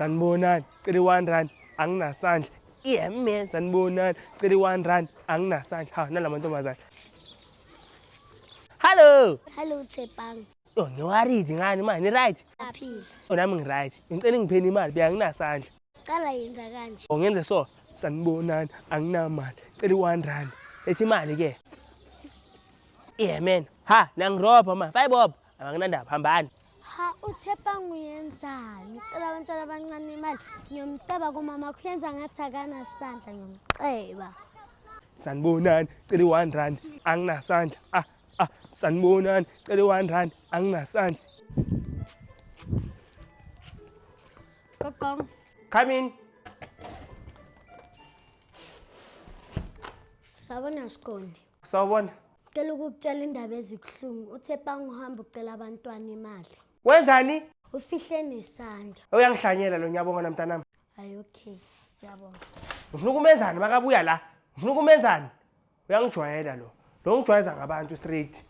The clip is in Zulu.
Sanibonani, cela i-1 rand, anginasandla. Yeah man, sanibonani, cela i-1 rand, anginasandla. Ha, nalamantombazane. Hello. Hello Tshepang. Oh, ngiworried ngani manje, ni right? Aphila. Oh, nami ngi-right. Ngicela ngipheni imali, bheka anginasandla. Cala yenza kanje. Oh, ngenze so, sanibonani, anginamali. Cela i-1 rand. Letha imali ke. Yeah man. Ha, nangirobha ma. Five bob. Anginandaba, hambani. Ha uTshepang uyenzani? Ucela abantwana abancane imali. Ngiyomceba kumama kuyenza ngathi akanasandla ngiyomceba. Sanibonani, cela i-1 rand, anginasandla. Ah, ah, sanibonani, cela i-1 rand, anginasandla. Gogo. Come in. Sawubona Sikhoni. Sawubona. Cela ukukutshela indaba ezibuhlungu. UTshepang uhamba ucela abantwana imali. Wenzani? Ufihle nesandla. Uyangihlanyela lo ngiyabonga mntanami. Hayi okay, siyabonga. Ngifuna ukumenzani makabuya la? Ngifuna ukumenzani? Uyangijwayela lo. Lo ngijwayeza ngabantu straight.